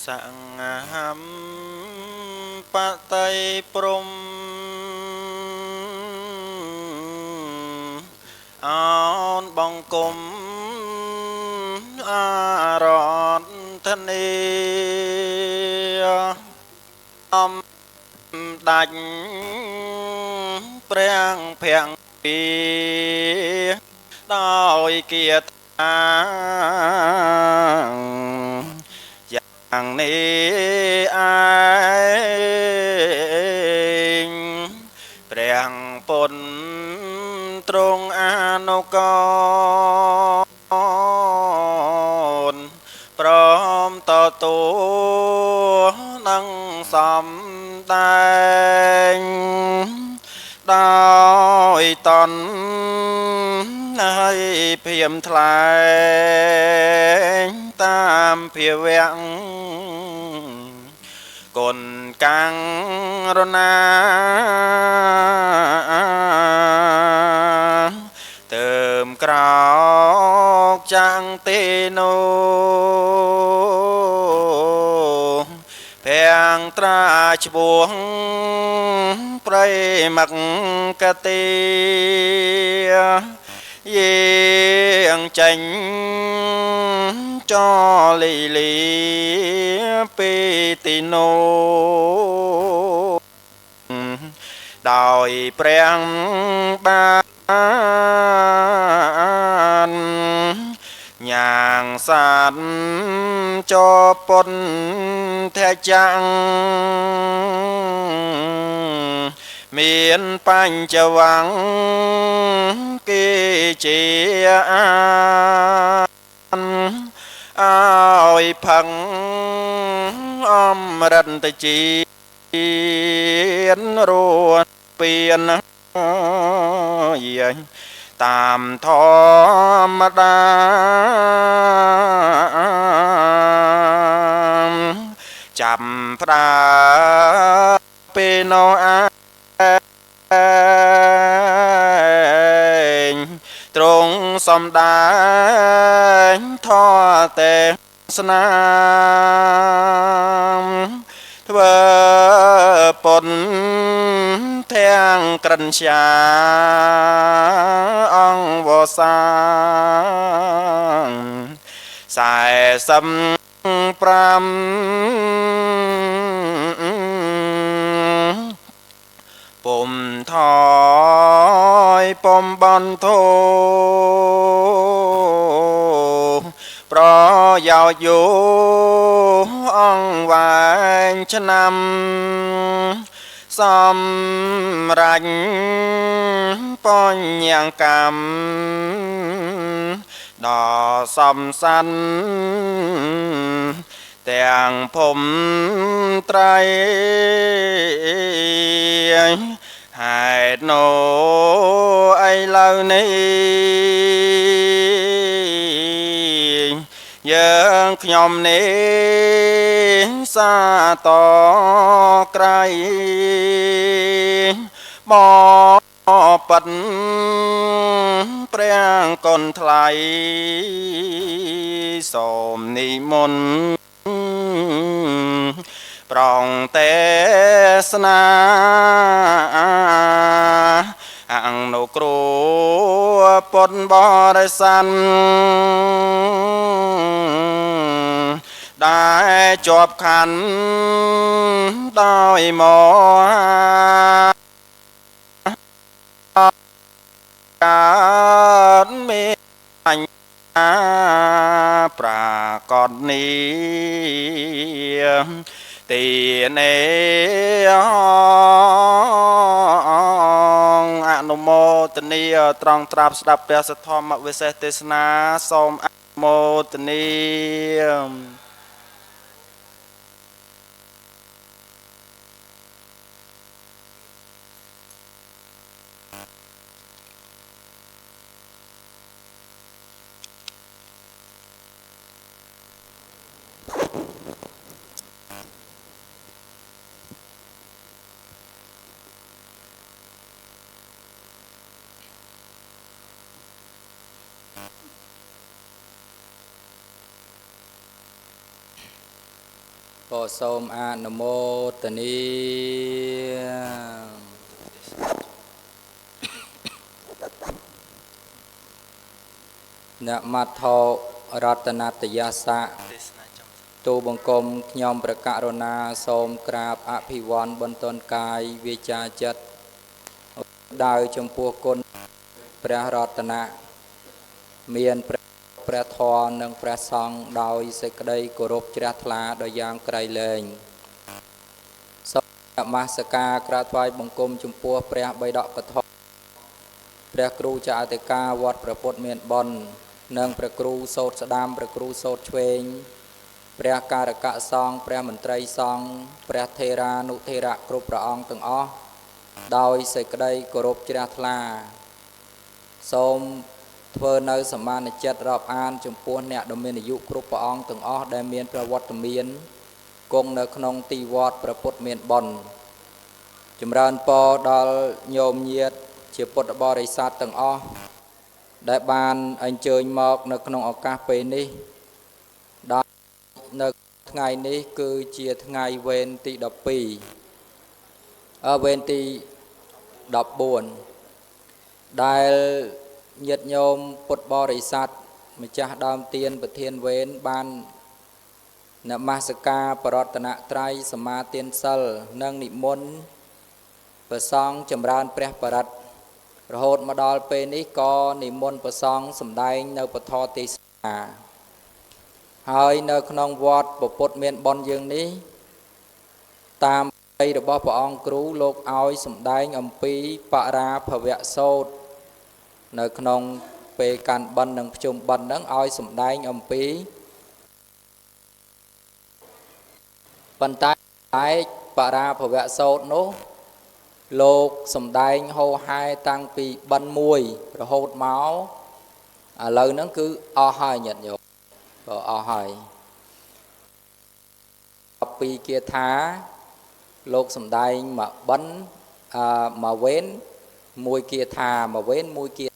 សង្ហំបតីព្រំអោនបង្គំអារតនីអំដាច់ព្រះភ័ងពីដោយគាថាយ៉ាងនេះឯងព្រះពុនទ្រង់អនុកលព្រមតទួលនឹងសំដែងដោយតន់ហើយភៀមថ្លែងតាមភាវៈគុណកាំងរណាទើមក្រោកចាំងទេនោះភាំងត្រាឈ្មោះប្រិមកកតិយាងចេញចលីលីពីទីនោះដោយព្រះបានញ៉ាងសានចពុនធចាំងមានបញ្ចវង្គេជាអានអើយផឹងអមរិនតជានរួនពៀនតាមធម្មតាចាំផ្ដាពេលនោះឯងទ្រង់សំដែងធម៌ទេសនាធ្វើពុនទាំងក្រិនជាអង្គវសា45ពុំថយពុំបន្ធោប្រយោជន៍យោអង្គវែងឆ្នាំសំរាច់បញ្ញកម្មដល់សំសានទាំងភូមិត្រៃហេតុនោះឥឡូវនេះយើងខ្ញុំនេះសាតក្រៃបបិទ្ធព្រះកុនថ្លៃសូមនិមន្តប្រងទេសនាអនុគ្រោះពុទ្ធបរិស័ទដែលជាប់ខណ្ឌដោយមោហៈកើតមានបញ្ញាប្រាកដនេះទីនេអនុមោទនីត្រង់ត្រាប់ស្ដាប់ព្រះសទ្ធម្មវិសេសទេសនាសូមអនុមោទនី ក៏សូមអនុមោទនានមត្ថោរតនតយសៈទូបង្គំខ្ញុំប្រកាសរណាសូមក្រាបអភិវន្ទបន្ទន់កាយវាចាចិត្តដៅចំពោះគុណព្រះរតនៈមានព្រះធម៌និងព្រះសង្ឃដោយសេចក្តីគោរពជ្រះថ្លាដោយយ៉ាងក្រៃលែងសូមនមស្ការក្រាបថ្វាយបង្គំចំពោះព្រះបិដកធម៌ព្រះគ្រូចៅអធិការវត្តព្រះពុទ្ធមានបុណ្យនិងព្រះគ្រូសូត្រស្ដាំព្រះគ្រូសូត្រឆ្វេងព្រះការកៈសង្ឃព្រះមន្ត្រីសង្ឃព្រះថេរានុថេរៈគ្រប់ព្រះអង្គទាំងអស់ដោយសេចក្តីគោរពជ្រះថ្លាសូមធ្វើនៅសមានចិត្តរាប់អានចំពោះអ្នកដ៏មានអាយុគ្រប់ព្រះអង្គទាំងអស់ដែលមានប្រវត្តិមានគង់នៅក្នុងទីវត្តព្រះពុទ្ធមានបុណ្យចម្រើនពរដល់ញោមញាតិជាពុទ្ធបរិស័ទទាំងអស់ដែលបានអញ្ជើញមកនៅក្នុងឱកាសពេលនេះដល់នៅថ្ងៃនេះគឺជាថ្ងៃវេនទី12វេនទី14ដែលញាតិញោមពុទ្ធបរិស័ទម្ចាស់ដើមទានប្រធានវេនបាននមស្ការបរតនត្រ័យសមាទានសិលនិងនិមន្តព្រះសង្ឃចម្រើនព្រះបរិត្តរហូតមកដល់ពេលនេះក៏និមន្តព្រះសង្ឃសម្ដែងនៅពធទេសនាហើយនៅក្នុងវត្តពុទ្ធមានបុណ្យយើងនេះតាមដីរបស់ព្រះអង្គគ្រូលោកឲ្យសម្ដែងអំពីបរាភវៈសោតនៅក្នុងពេលកាន់បិណ្ឌនិងភ្ជុំបិណ្ឌហ្នឹងឲ្យសម្ដែងអំពីប៉ុន្តែឯកបរាភវៈសោតនោះលោកសម្ដែងហោហែតាំងពីបិណ្ឌមួយរហូតមកឥឡូវហ្នឹងគឺអស់ហើយញាតិញោមក៏អស់ហើយ12គាថាលោកសម្ដែងមកបិណ្ឌមកវេនមួយគាថាមកវេនមួយគាថា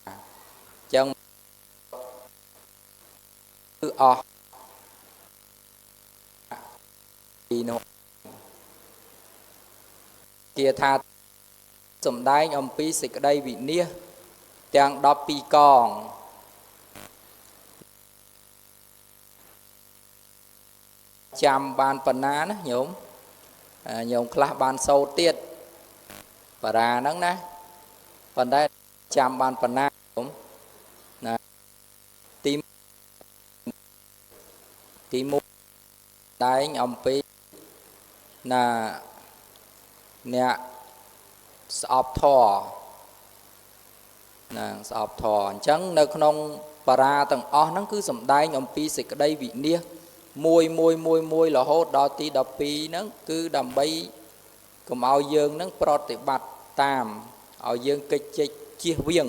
អញ្ចឹងគឺអស់ពីនោះគាថាសម្ដែងអំពីសេចក្តីវិនិច្ឆ័យទាំង12កងចាំបានប៉ុណ្ណាណាញោមញោមខ្លះបានសូត្រទៀតបារាហ្នឹងណាប៉ុន្តែចាំបានប៉ុណ្ណាញោមណាទី1ដែងអំពីណាអ្នកស្អប់ធរណាស្អប់ធរអញ្ចឹងនៅក្នុងបារាទាំងអស់ហ្នឹងគឺសំដែងអំពីសេចក្តីវិនិច្ឆ័យមួយមួយមួយមួយរហូតដល់ទី12ហ្នឹងគឺដើម្បីកុំឲ្យយើងហ្នឹងប្រតិបត្តិតាមឲ្យយើងកិច្ចជជៀសវាង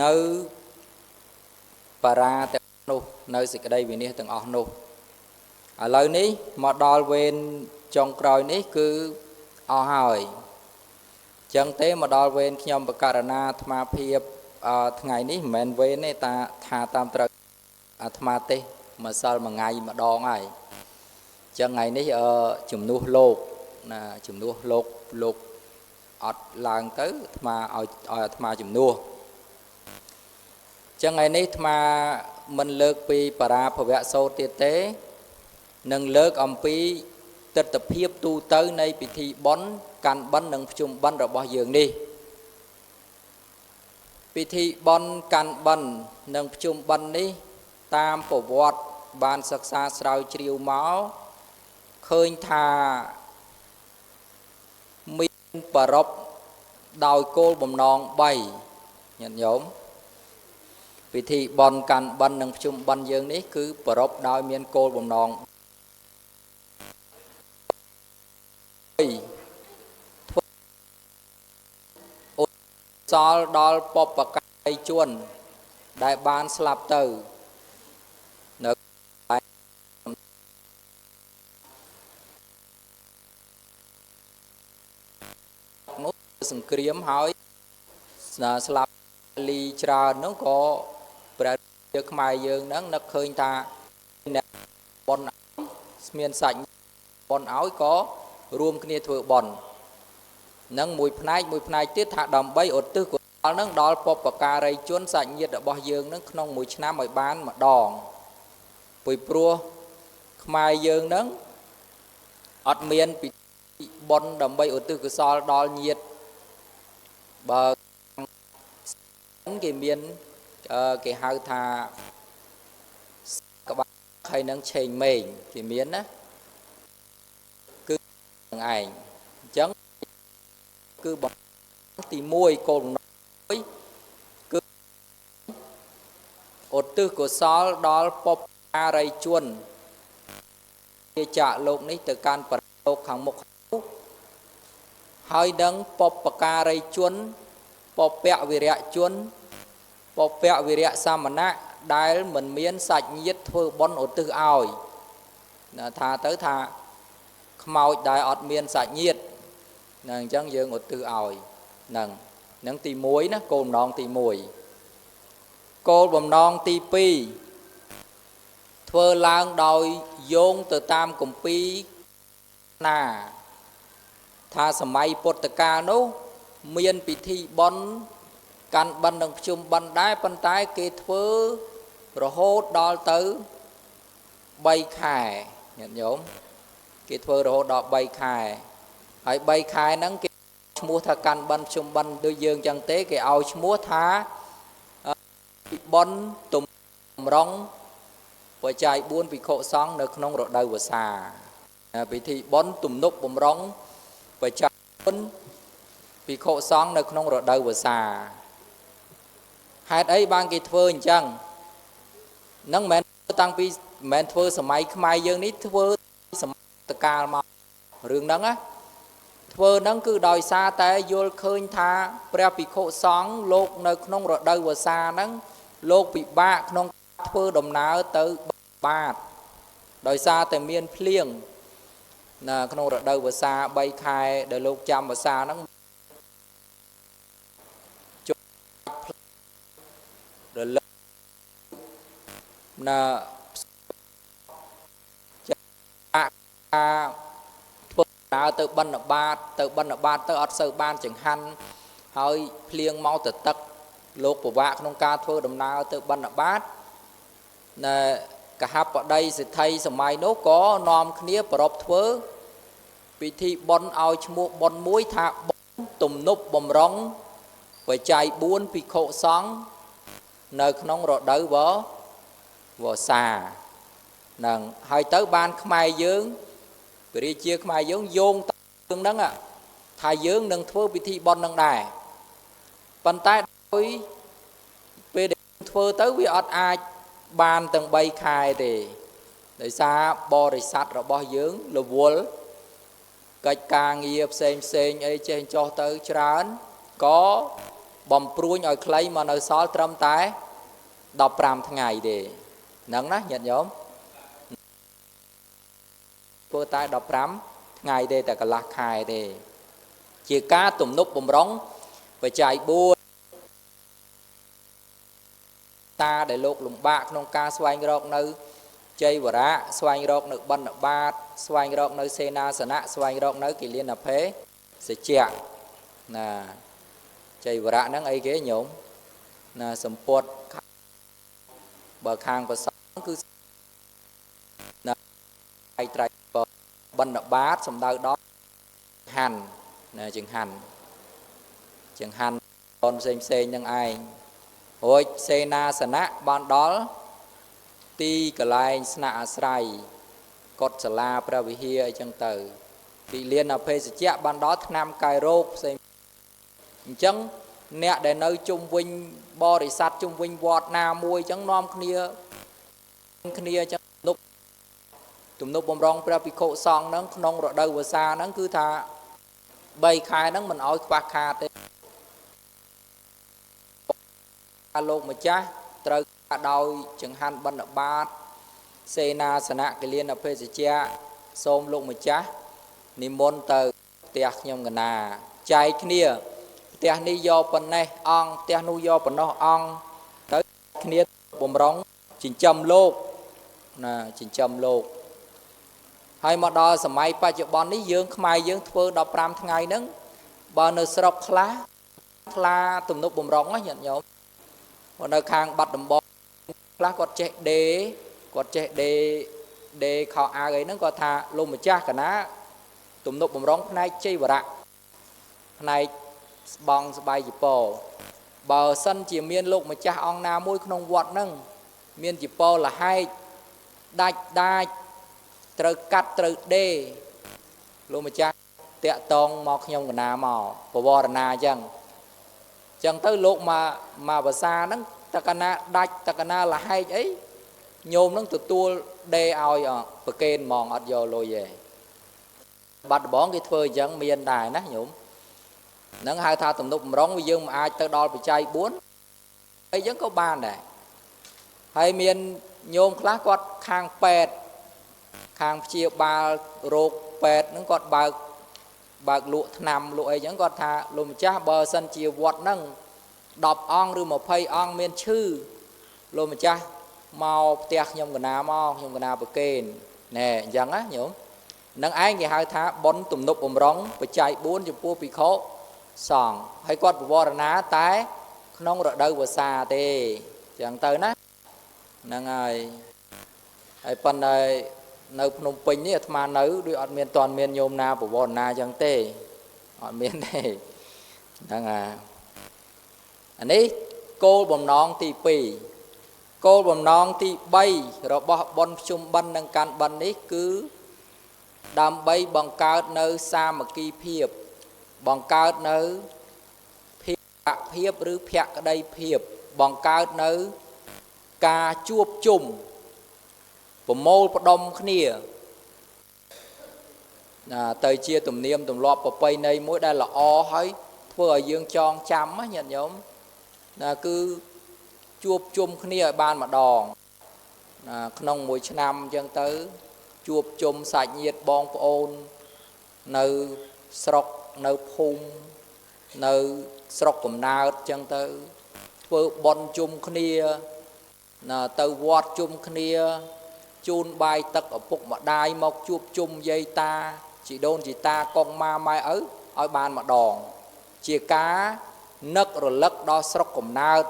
នៅបារាទាំងនោះនៅសេចក្តីវិនិច្ឆ័យទាំងអស់នោះឥឡូវនេះមកដល់វេនចុងក្រោយនេះគឺអស់ហើយចឹងទេមកដល់វេនខ្ញុំបករណាអាត្មាភាពថ្ងៃនេះមិនមែនវេនទេតាថាតាមត្រូវអាត្មាទេម្សិលមួយថ្ងៃម្ដងហើយចឹងថ្ងៃនេះជំនួសលោកណាជំនួសលោកលោកអត់ឡើងទៅអាត្មាឲ្យអាត្មាជំនួសចឹងថ្ងៃនេះអាត្មាមិនលើកពីបរាភវៈសោតទៀតទេនឹងលើកអំពីទិដ្ឋភាពទូទៅនៃពិធីបុណ្យកាន់បិណ្ឌនិងភ្ជុំបិណ្ឌរបស់យើងនេះពិធីបុណ្យកាន់បិណ្ឌនិងភ្ជុំបិណ្ឌនេះតាមប្រវត្តិបានសិក្សាស្រាវជ្រាវមកឃើញថាមានប្រពដោយគោលបំណង3ញាតិញោមពិធីបុណ្យកាន់បិណ្ឌនិងភ្ជុំបិណ្ឌយើងនេះគឺប្រពដោយមានគោលបំណងធ្វើឧសលដល់បុព្វការីជនដែលបានស្លាប់ទៅនៅនោះសង្គ្រាមហើយស្លាប់លីច្រើននោះក៏ព្រះរាជាខ្មែរយើងហ្នឹងនឹកឃើញថាអ្នកបុណ្យ មានសាច់បុណ្យឲ្យក៏រួមគ្នាធ្វើបុណ្យនឹងមួយផ្នែកមួយផ្នែកទៀតថាដើម្បីឧទ្ទិសកុសលនឹងដល់បុព្វការីជនសាច់ញាតិរបស់យើងនឹងក្នុងមួយឆ្នាំឲ្យបានម្ដងពីព្រោះខ្មែរយើងនឹងអត់មានពិធីបុណ្យដើម្បីឧទ្ទិសកុសលដល់ញាតិបើគេមានគេហៅថាក្បាលហើយនឹងឆេងមេងគេមានណាគឺនឹងឯងអញ្ចឹងគឺទី1គោលបំណងគឺឧទ្ទិសកុសលដល់បុព្វការីជនជាចាកលោកនេះទៅកាន់ប្រលោកខាងមុខហើយនឹងបុព្វការីជនបុព្វវិរៈជនបុព្វវិរៈសាមណៈដែលមិនមានសាច់ញាតិធ្វើបុណ្យឧទ្ទិសឲ្យថាទៅថាខ្មោចដែលអត់មានសាច់ញាតិហ្នឹងអញ្ចឹងយើងឧទ្ទិសឲ្យហ្នឹងហ្នឹងទី1ណាគោលបំណងទី1គោលបំណងទី2ធ្វើឡើងដោយយោងទៅតាមគម្ពីរណាថាសម័យពុទ្ធកាលនោះមានពិធីបុណ្យកាន់បិណ្ឌនិងភ្ជុំបិណ្ឌដែរប៉ុន្តែគេធ្វើរហូតដល់ទៅ3ខែញាតិញោមគេធ្វើរហូតដល់3ខែហើយ3ខែហ្នឹងគេឈ្មោះថាកាន់បិណ្ឌភ្ជុំបិណ្ឌដូចយើងចឹងទេគេឲ្យឈ្មោះថាបុណ្យទម្រង់បច្ច័យ4ភិក្ខុសង្ឃនៅក្នុងរដូវវស្សាពិធីបុណ្យទំនុកបំរុងបច្ច័យ4ភិក្ខុសង្ឃនៅក្នុងរដូវវស្សាហេតុអីបានគេធ្វើអញ្ចឹងហ្នឹងមិនមែនតាំងពីមិនមែនធ្វើសម័យខ្មែរយើងនេះធ្វើសម័យតកាលមករឿងហ្នឹងណាធ្វើហ្នឹងគឺដោយសារតែយល់ឃើញថាព្រះភិក្ខុសង្ឃលោកនៅក្នុងរដូវវស្សាហ្នឹងលោកពិបាកក្នុងធ្វើដំណើរទៅបាតដោយសារតែមានភ្លៀងណាក្នុងរដូវវស្សា3ខែដែលលោកចាំវស្សាហ្នឹងរលឹកណាចាក់ធ្វើដំណើរទៅបិណ្ឌបាតទៅបិណ្ឌបាតទៅអត់សូវបានចង្ហាន់ហើយភ្លៀងមកទៅទឹកលោកពិបាកក្នុងការធ្វើដំណើរទៅបិណ្ឌបាតណែកហបតីសេដ្ឋីសម័យនោះក៏នាំគ្នាប្រពធ្វើពិធីបុណ្យឲ្យឈ្មោះបុណ្យមួយថាបុណ្យទំនប់បំរុងបច្ច័យ4ភិក្ខុសង្ឃនៅក្នុងរដូវវស្សាហ្នឹងហើយទៅបានខ្មែរយើងព្រះរាជាខ្មែរយើងយោងរឿងហ្នឹងថាយើងនឹងធ្វើពិធីបុណ្យនឹងដែរប៉ុន្តែដោយពេលដែលធ្វើទៅវាអត់អាចបានទាំង3ខែទេដោយសារបរិស័ទរបស់យើងរវល់កិច្ចការងារផ្សេងផ្សេងអីចេះចោះទៅច្រើនក៏បំព្រួញឲ្យខ្លីមកនៅសល់ត្រឹមតែ15ថ្ងៃទេហ្នឹងណាញាតិញោមធ្វើតែ15ថ្ងៃទេតែកន្លះខែទេជាការទំនប់បំរុងបច្ច័យ4តាដែលលោកលំបាកក្នុងការស្វែងរកនៅជ័យវរៈស្វែងរកនៅបណ្ឌបាតស្វែងរកនៅសេនាសនៈស្វែងរកនៅគិលានភេសជ្ជៈណាជ័យវរៈហ្នឹងអីគេញោមណាសម្ពុតបើខាងប្រសងគឺណាឯត្រៃបណ្ឌបាតសំដៅដល់ហាន់ណាចង្ហាន់ចង្ហាន់តនផ្សេងផ្សេងនឹងឯងរួចសេនាសនៈបានដល់ទីកន្លែងស្នាក់អាស្រ័យកុដិសាលាព្រះវិហារអីចឹងទៅទីលានអភេសជ្ជៈបានដល់ថ្នាំកាយរោគផ្សេងអញ្ចឹងអ្នកដែលនៅជុំវិញបរិស័ទជុំវិញវត្តណាមួយអញ្ចឹងនាំគ្នាគ្នាអញ្ចឹងទំនប់បំរុងព្រះភិក្ខុសង្ឃហ្នឹងក្នុងរដូវវស្សាហ្នឹងគឺថា3ខែហ្នឹងមិនឲ្យខ្វះខាតទេលោកម្ចាស់ត្រូវដោយចង្ហាន់បណ្ឌបាតសេនាសនៈគិលានភេសជ្ជៈសូមលោកម្ចាស់និមន្តទៅផ្ទះខ្ញុំកណាចែកគ្នាផ្ទះនេះយកប៉ុណ្ណេះអង្គផ្ទះនោះយកប៉ុណ្ណោះអង្គទៅគ្នាបំរុងចិញ្ចឹមលោកណាចិញ្ចឹមលោក ហើយមកដល់សម័យបច្ចុប្បន្ននេះយើងខ្មែរយើងធ្វើ15ថ្ងៃហ្នឹងបើនៅស្រុកខ្លះថ្លាទំនុកបំរុងណាញាតិញោមបើនៅខាងបាត់ដំបងខ្លះគាត់ចេះដេគាត់ចេះដេដេខោអាវអីហ្នឹងគាត់ថាលោកម្ចាស់កណាទំនុកបំរុងផ្នែកជ័យវរៈផ្នែកស្បង់ស្បៃជីពបើសិនជាមានលោកម្ចាស់អង្គណាមួយក្នុងវត្តហ្នឹងមានជីពលហែកដាច់ដាច់ត្រូវកាត់ត្រូវដេលោកម្ចាស់តាក់តងមកខ្ញុំកណាមកបវរណាអញ្ចឹងអញ្ចឹងទៅលោកមកភាសាហ្នឹងតកណាដាច់តកណាលហែកអីញោមហ្នឹងទទួលដេឲ្យប្រកេនហ្មងអត់យកលុយទេបាត់ដំបងគេធ្វើអញ្ចឹងមានដែរណាញោមហ្នឹងហៅថាទំនុកបំរុងវាយើងមិនអាចទៅដល់បច្ច័យ4អីចឹងក៏បានដែរហើយមានញោមខ្លះគាត់ខាងពេទ្យខាងព្យាបាលរោគពេទ្យហ្នឹងគាត់បើកលក់ថ្នាំលក់អីចឹងគាត់ថាលោកម្ចាស់បើសិនជាវត្តហ្នឹង10អង្គឬ20អង្គមានឈឺលោកម្ចាស់មកផ្ទះខ្ញុំកណាមកខ្ញុំកណាប្រកេនណែអញ្ចឹងណាញោមនឹងឯងគេហៅថាបុណ្យទំនុកបំរុងបច្ច័យ4ចំពោះភិក្ខុសង្ឃហើយគាត់បវរណាតែក្នុងរដូវវស្សាទេអញ្ចឹងទៅណាហ្នឹងហើយហើយប៉ុន្តែនៅភ្នំពេញនេះអាត្មានៅដូចអត់មានតន់មានញោមណាបវរណាអញ្ចឹងទេអត់មានទេហ្នឹងហើយអានេះគោលបំណងទី2គោលបំណងទី3របស់បុណ្យភ្ជុំបិណ្ឌនិងកាន់បិណ្ឌនេះគឺដើម្បីបង្កើតនៅសាមគ្គីភាពបង្កើតនៅភាពឬភក្តីភាពបង្កើតនៅការជួបជុំប្រមូលផ្ដុំគ្នាណាទៅជាទំនៀមទម្លាប់ប្រពៃណីមួយដែលល្អហើយធ្វើឲ្យយើងចងចាំណាញាតិញោមណាគឺជួបជុំគ្នាឲ្យបានម្ដងណាក្នុងមួយឆ្នាំអញ្ចឹងទៅជួបជុំសាច់ញាតិបងប្អូននៅស្រុកនៅភូមិនៅស្រុកកំណើតអញ្ចឹងទៅធ្វើបុណ្យជុំគ្នាណាទៅវត្តជុំគ្នាជូនបាយទឹកឪពុកម្ដាយមកជួបជុំយាយតាជីដូនជីតាកងម៉ាម៉ែឪឲ្យបានម្ដងជាការនឹករលឹកដល់ស្រុកកំណើត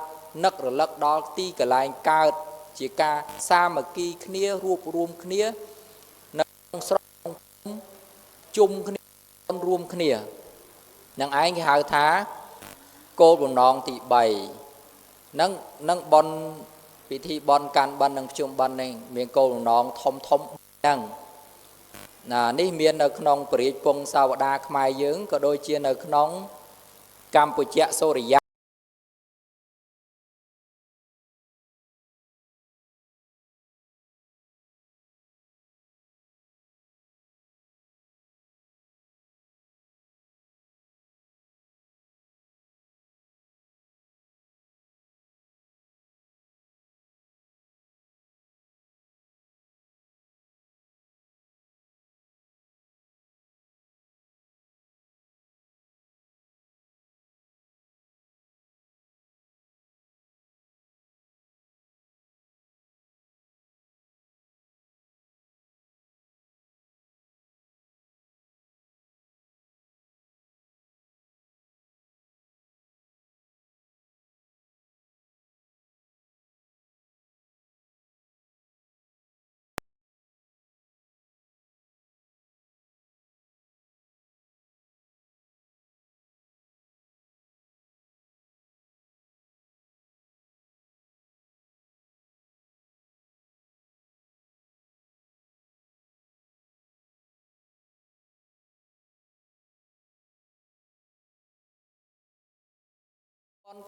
នឹករលឹកដល់ទីកន្លែងកើតជាការសាមគ្គីគ្នារួបរួមគ្នានៅក្នុងស្រុកជុំគ្នារួមគ្នានឹងឯងគេហៅថាគោលបំណងទី3នឹងបុណ្យពិធីបុណ្យកាន់បិណ្ឌនិងភ្ជុំបិណ្ឌនេះមានគោលបំណងធំធំហ្នឹងណានេះមាននៅក្នុងព្រះរាជពង្សាវតាខ្មែរយើងក៏ដូចជានៅក្នុងកម្ពុជាសូរិយៈ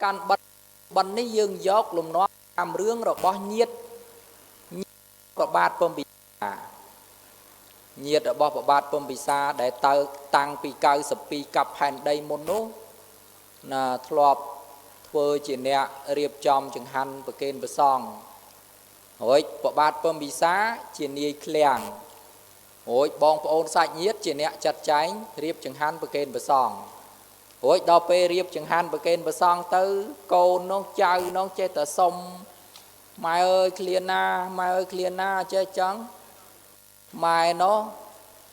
កាន់បិណ្ឌនេះយើងយកលំនាំតាមរឿងរបស់ញាតិព្រះបាទពំពិសាញាតិរបស់ព្រះបាទពំពិសាដែលទៅតាំងពី92កັບផែនដីមុននោះណាធ្លាប់ធ្វើជាអ្នករៀបចំចង្ហាន់ប្រគេនព្រះសង្ឃរួចព្រះបាទពំពិសាជានាយឃ្លាំងរួចបងប្អូនសាច់ញាតិជាអ្នកចាត់ចែងរៀបចង្ហាន់ប្រគេនព្រះសង្ឃរួចដល់ពេលរៀបចង្ហាន់ប្រគេនព្រះសង្ឃទៅកូននោះចៅនោះចេះតែសុំម៉ែអើយឃ្លានណាម៉ែអើយឃ្លានណាចេះចឹងម៉ែនោះ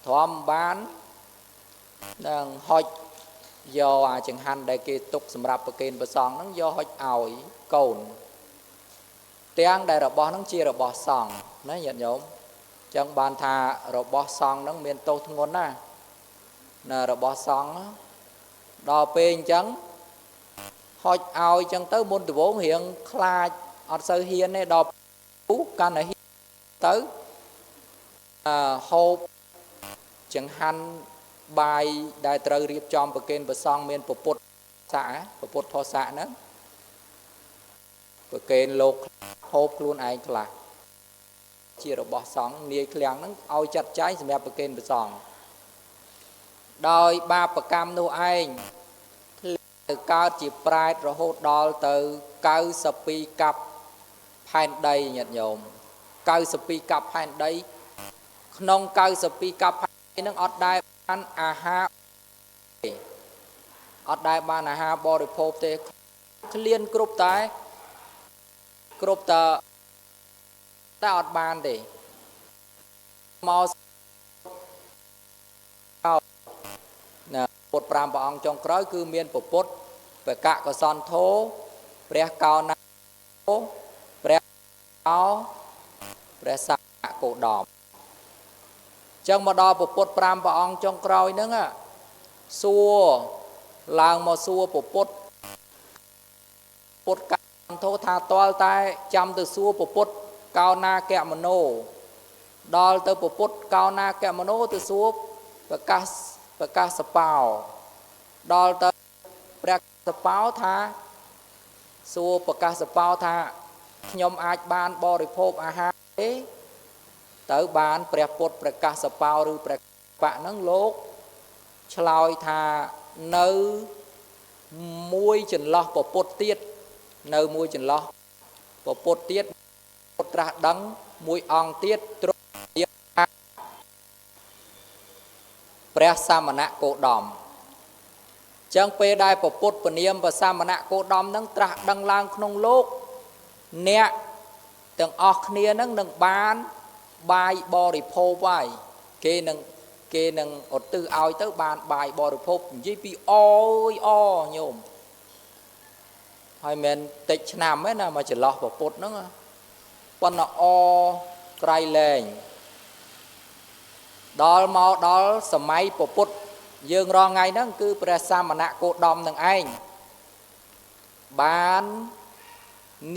ទ្រាំបាននឹងហុចយកអាចង្ហាន់ដែលគេទុកសម្រាប់ប្រគេនព្រះសង្ឃហ្នឹងយកហុចឲ្យកូនទាំងដែលរបស់ហ្នឹងជារបស់សង្ឃណាញាតិញោមចឹងបានថារបស់សង្ឃហ្នឹងមានទោសធ្ងន់ណាស់ណារបស់សង្ឃដល់ពេលអញ្ចឹងហុចឲ្យចឹងទៅមុនដំបូងរៀងខ្លាចអត់សូវហ៊ានទេដល់កាន់តែហ៊ានទៅហូបចង្ហាន់បាយដែលត្រូវរៀបចំប្រគេនព្រះសង្ឃមានពពុទ្ធស័កពពុទ្ធផស័កហ្នឹងប្រគេនលោកហូបខ្លួនឯងខ្លះជារបស់សង្ឃនាយឃ្លាំងហ្នឹងឲ្យចាត់ចែងសម្រាប់ប្រគេនព្រះសង្ឃដោយបាបកម្មនោះឯងទៅកើតជាប្រែតរហូតដល់ទៅ92កັບផែនដីញាតិញោម92កັບផែនដីក្នុង92កັບផែនដីហ្នឹងអត់ដែលបានអាហារអត់ដែលបានអាហារបរិភោគទេឃ្លានគ្រប់តែគ្រប់តែតែអត់បានទេមកណាពុទ្ធ5ព្រះអង្គចុងក្រោយគឺមានពពុទ្ធបកកសន្ធោព្រះកោណាព្រះអោព្រះសាកោដមចឹងមកដល់ពពុទ្ធ5ព្រះអង្គចុងក្រោយហ្នឹងសួរឡើងមកសួរពពុទ្ធពុទ្ធកន្ធោថាតលតែចាំទៅសួរពពុទ្ធកោណាកមនោដល់ទៅពពុទ្ធកោណាកមនោទៅសួរប្រកាសសបោដល់ទៅព្រះសបោថាសួរប្រកាសសបោថាខ្ញុំអាចបានបរិភោគអាហារទេទៅបានព្រះពុទ្ធប្រកាសសបោឬព្រះបៈហ្នឹងលោកឆ្លើយថានៅមួយចន្លោះពពុទ្ធទៀតនៅមួយចន្លោះពពុទ្ធទៀតពុទ្ធត្រាស់ដឹងមួយអង្គទៀតទ្រង់ព្រះសមណគោដមចឹងពេលដែលពពុទ្ធពនាមព្រះសមណគោដមនឹងត្រាស់ដឹងឡើងក្នុងលោកអ្នកទាំងអស់គ្នានឹងនឹងបានបាយបរិភោគហើយគេនឹងឧទ្ទិសឲ្យទៅបានបាយបរិភោគនិយាយពីអូយអញោមហើយមិនតិចឆ្នាំទេណាមកចន្លោះពពុទ្ធហ្នឹងប៉ុន្តែអក្រៃលែងដល់មកដល់សម័យពពុទ្ធយើងរាល់ថ្ងៃហ្នឹងគឺព្រះសមណគោដមនឹងឯងបាន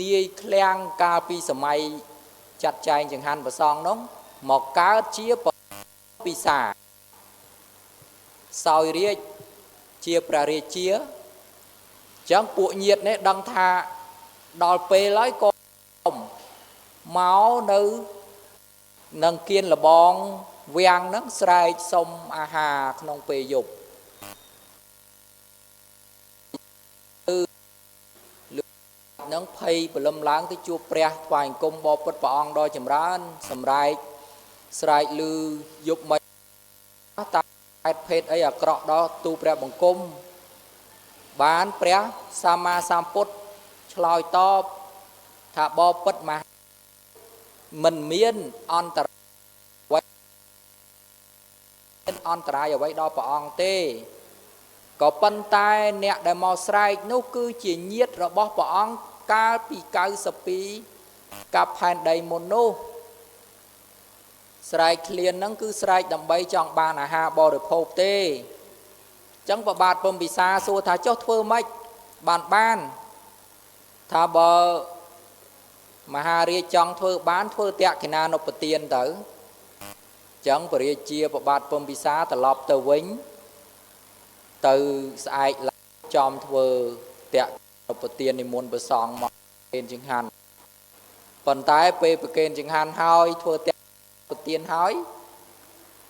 នាយឃ្លាំងកាលពីសម័យចាត់ចែងចង្ហាន់ព្រះសង្ឃនោះមកកើតជាពិសាសោយរាជជាព្រះរាជាចឹងពួកញាតិនេះដឹងថាដល់ពេលហើយក៏មកនៅនឹងគៀនលបងវាំងហ្នឹងស្រែកសុំអាហារក្នុងពេលយប់នឹងភ័យព្រលឹមឡើងទៅជួបព្រះថ្វាយអង្គមបពិតព្រះអង្គដ៏ចម្រើនសម្រែកស្រែកឮយប់មិនតាហេតុភេទអីអាក្រក់ដល់ទូព្រះបង្គំបានព្រះសម្មាសម្ពុទ្ធឆ្លើយតបថាបពិតមហាមិនមានអន្តរាយអន្តរាយអ្វីដល់ព្រះអង្គទេក៏ប៉ុន្តែអ្នកដែលមកស្រែកនោះគឺជាញាតិរបស់ព្រះអង្គកាលពី92កັບផែនដីមុននោះស្រែកឃ្លានហ្នឹងគឺស្រែកដើម្បីចង់បានអាហារបរិភោគទេចឹងប្របាទពំពិសាសួរថាចុះធ្វើម៉េចបានថាបើមហារាជចង់ធ្វើបានធ្វើតក្កណានុបទានទៅចឹងព្រះរាជាប្របាទពំពិសាត្រឡប់ទៅវិញទៅស្អែកចំធ្វើតក្កនុបទាននិមន្តព្រះសង្ឃមកប្រគេនចង្ហាន់ប៉ុន្តែពេលប្រគេនចង្ហាន់ហើយធ្វើតក្កនុបទានហើយ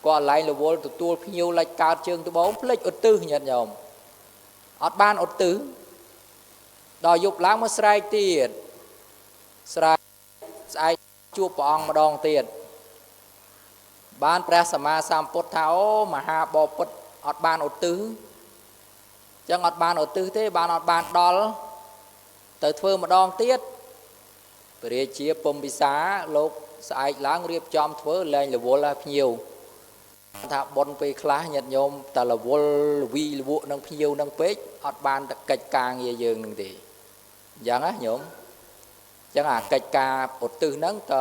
ក៏ឡែងរវល់ទទួលភ្ញៀវលិចកើតជើងត្បូងភ្លេចឧទ្ទិសញាតិញោមអត់បានឧទ្ទិសដល់យប់ឡើងមកស្រែកទៀតស្រែកស្អែកជួបព្រះអង្គម្ដងទៀតបានព្រះសម្មាសម្ពុទ្ធថាអូមហាបពិតអត់បានឧទ្ទិសចឹងអត់បានឧទ្ទិសទេបានអត់បានដល់ទៅធ្វើម្ដងទៀតព្រះរាជាពំពិសាលោកស្អែកឡើងរៀបចំធ្វើលែងរវល់ឲ្យភ្ញៀវ ថាប៉ុនពេលខ្លះញាតិញោមតលវលលវីលវក់នឹងភ្ញៀវនឹងពេកអត់បានតែកិច្ចការងារយើងនឹងទេអញ្ចឹងណាញោមអញ្ចឹងអាកិច្ចការឧទ្ទិសហ្នឹងត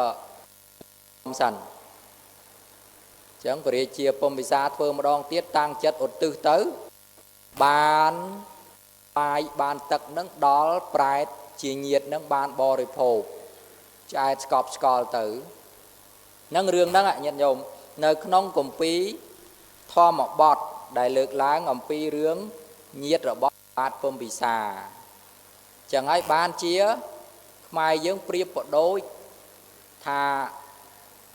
សិនអញ្ចឹងព្រះរាជាពំពិសាធ្វើម្ដងទៀតតាំងចិត្តឧទ្ទិសទៅបានបាយបានទឹកនឹងដល់ប្រែតជាញាតនឹងបានបរិភោគឆ្អែតស្កប់ស្កល់ទៅនឹងរឿងហ្នឹងញាតិញោមនៅក្នុងគម្ពីរធម្មបទដែលលើកឡើងអំពីរឿងញាតរបស់បាទពំពិសាចឹងហើយបានជាខ្មែរយើងប្រៀបបដូចថា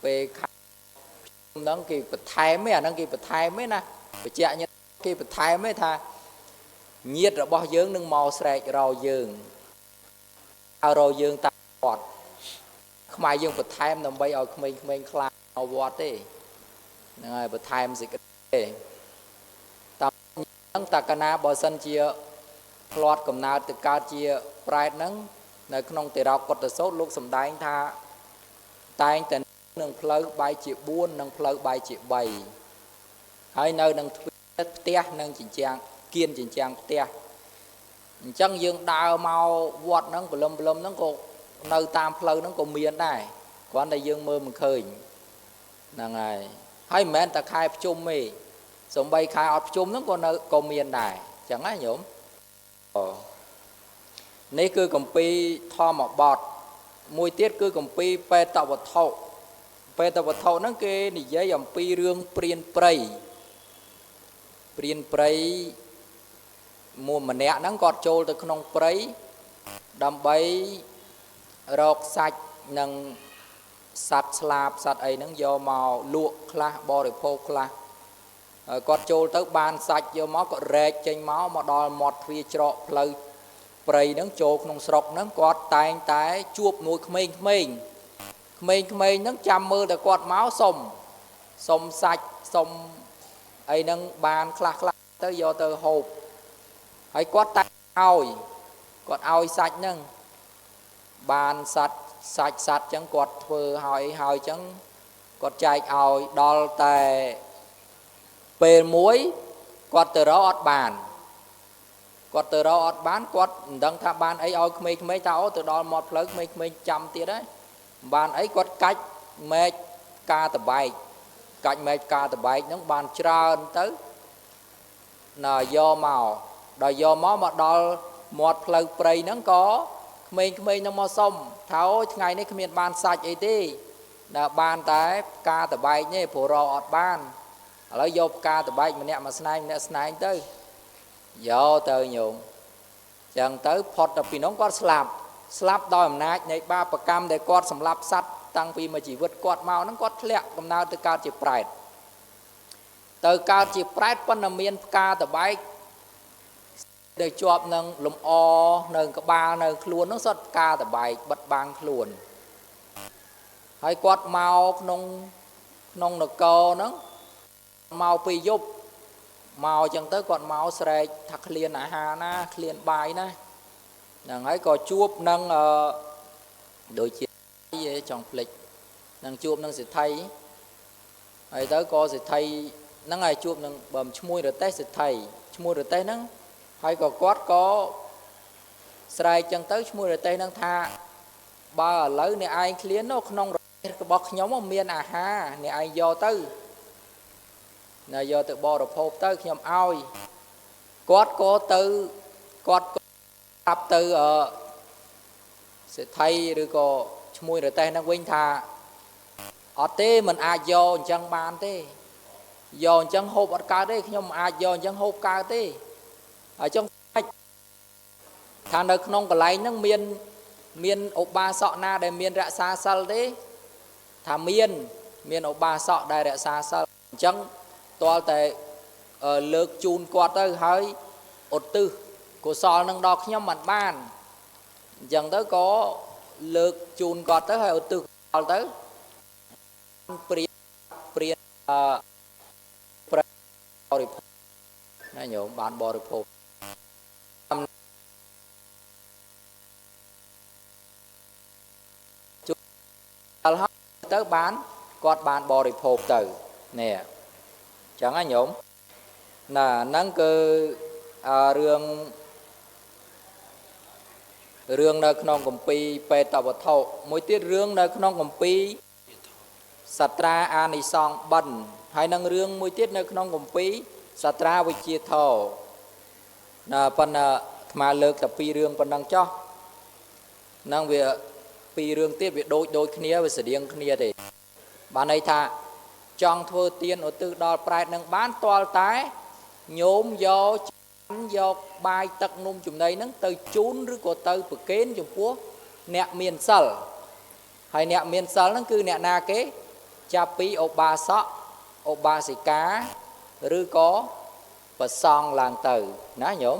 ពេលហ្នឹងគេបន្ថែមឯអាហ្នឹងគេបន្ថែមឯណាបញ្ជាក់ញាតគេបន្ថែមឯថាញាតរបស់យើងនឹងមកស្រែករយើងឲ្យរយើងតាមវត្តខ្មែរយើងបន្ថែមដើម្បីឲ្យក្មេងៗខ្លាចមកវត្តទេហ្នឹងហើយបន្ថែមសេចក្តីទេតាមហ្នឹងតកណាបើសិនជាផ្លាត់កំណើតទៅកើតជាប្រែតហ្នឹងនៅក្នុងតិរោកុត្តសោតលោកសំដែងថាតែងតែនឹងផ្លូវបែកជា4និងផ្លូវបែកជា3ហើយនៅនឹងទ្វារផ្ទះនិងជញ្ជាំងគៀនជញ្ជាំងផ្ទះអញ្ចឹងយើងដើរមកវត្តហ្នឹងព្រលឹមព្រលឹមហ្នឹងក៏នៅតាមផ្លូវហ្នឹងក៏មានដែរគ្រាន់តែយើងមើលមិនឃើញហ្នឹងហើយហើយមិនមែនតែខែភ្ជុំទេសំបីខែអត់ភ្ជុំហ្នឹងក៏នៅក៏មានដែរអញ្ចឹងណាញោមនេះគឺគម្ពីរធម្មបទមួយទៀតគឺគម្ពីរបេតវត្ថុបេតវត្ថុហ្នឹងគេនិយាយអំពីរឿងព្រានព្រៃព្រានព្រៃមួយម្នាក់ហ្នឹងគាត់ចូលទៅក្នុងព្រៃដើម្បីរកសាច់និងសត្វស្លាបសត្វអីហ្នឹងយកមកលក់ខ្លះបរិភោគខ្លះគាត់ចូលទៅបានសាច់យកមកគាត់រែកចេញមកដល់មាត់ទ្វារច្រកផ្លូវព្រៃហ្នឹងចូលក្នុងស្រុកហ្នឹងគាត់តែងតែជួបមួយក្មេងៗក្មេងៗហ្នឹងចាំមើលតែគាត់មកសុំសាច់សុំអីហ្នឹងបានខ្លះខ្លះទៅយកទៅហូបហើយគាត់តែឲ្យគាត់ឲ្យសាច់ហ្នឹងបានសត្វសាច់សត្វចឹងគាត់ធ្វើហើយហើយចឹងគាត់ចែកឲ្យដល់តែពេលមួយគាត់ទៅរកអត់បានគាត់ទៅរកអត់បានគាត់មិនដឹងថាបានអីឲ្យក្មេងៗថាអូទៅដល់មាត់ផ្លូវក្មេងៗចាំទៀតហើយបានអីគាត់កាច់មែកការតបែកកាច់មែកការតបែកហ្នឹងបានច្រើនទៅណាយកមកដល់យកមកដល់មាត់ផ្លូវព្រៃហ្នឹងក៏ក្មេងៗហ្នឹងមកសុំថាអូយថ្ងៃនេះគ្មានបានសាច់អីទេណាបានតែផ្កាតបែកទេព្រោះរកអត់បានឥឡូវយកផ្កាតបែកម្នាក់មកស្នែងម្នាក់ស្នែងទៅយកទៅញោមចឹងទៅផុតទៅពីនោះគាត់ស្លាប់ស្លាប់ដោយអំណាចនៃបាបកម្មដែលគាត់សម្លាប់សត្វតាំងពីមួយជីវិតគាត់មកហ្នឹងគាត់ធ្លាក់កំណើតទៅកើតជាប្រែតទៅកើតជាប្រែតប៉ុន្តែមានផ្កាតបែកដែលជាប់នឹងលំអនៅក្បាលនៅខ្លួនហ្នឹងសុទ្ធផ្កាតបែកបិទបាំងខ្លួនហើយគាត់មកក្នុងនគរហ្នឹងមកពីយប់មកអញ្ចឹងទៅគាត់មកស្រែកថាឃ្លានអាហារណាឃ្លានបាយណាហ្នឹងហើយក៏ជួបនឹងដូចជាចង់ភ្លេចនឹងជួបនឹងសេដ្ឋីហើយទៅក៏សេដ្ឋីហ្នឹងហើយជួបនឹងបើឈ្មោះរទេះសេដ្ឋីឈ្មោះរទេះហ្នឹងហើយក៏គាត់ក៏ស្រែកចឹងទៅឈ្មោះរទេះហ្នឹងថាបើឥឡូវអ្នកឯងឃ្លាននៅក្នុងរបស់ខ្ញុំមានអាហារអ្នកឯងយកទៅណាយកទៅបរិភោគទៅខ្ញុំឲ្យគាត់ក៏ទៅគាត់ក៏ប្រាប់ទៅសេដ្ឋីឬក៏ឈ្មោះរទេះហ្នឹងវិញថាអត់ទេមិនអាចយកអញ្ចឹងបានទេយកអញ្ចឹងហូបអត់កើតទេខ្ញុំមិនអាចយកអញ្ចឹងហូបកើតទេហើយចង់ថានៅក្នុងកន្លែងហ្នឹងមានឧបាសកណាដែលមានរក្សាសិលទេថាមានឧបាសកដែលរក្សាសិលអញ្ចឹងទាល់តែលើកជូនគាត់ទៅហើយឧទ្ទិសកុសលនឹងដល់ខ្ញុំមិនបានអញ្ចឹងទៅក៏លើកជូនគាត់ទៅហើយឧទ្ទិសកុសលទៅព្រានបរិភោគណាញោមបានបរិភោគជួយដល់ហើយទៅបានគាត់បានបរិភោគទៅនេះ ចឹងណាញោមណាហ្នឹងគឺរឿងរឿងនៅក្នុងគម្ពីរបេតវត្ថុមួយទៀតរឿងនៅក្នុងគម្ពីរសត្រាអានិសង្សបិណ្ឌហើយនឹងរឿងមួយទៀតនៅក្នុងគម្ពីរសត្រាវិជាធរណាប៉ុន្តែអាត្មាលើកតែពីររឿងប៉ុណ្ណឹងចោះហ្នឹងវាពីររឿងទៀតវាដូចគ្នាវាស្តៀងគ្នាទេបានន័យថាចង់ធ្វើទានឧទ្ទិសដល់ប្រែតនឹងបានទាល់តែញោមយកយកបាយទឹកនំចំណីហ្នឹងទៅជូនឬក៏ទៅប្រគេនចំពោះអ្នកមានសិលហើយអ្នកមានសិលហ្នឹងគឺអ្នកណាគេចាប់ពីឧបាសកឧបាសិកាឬក៏ប្រសង់ឡើងទៅណាញោម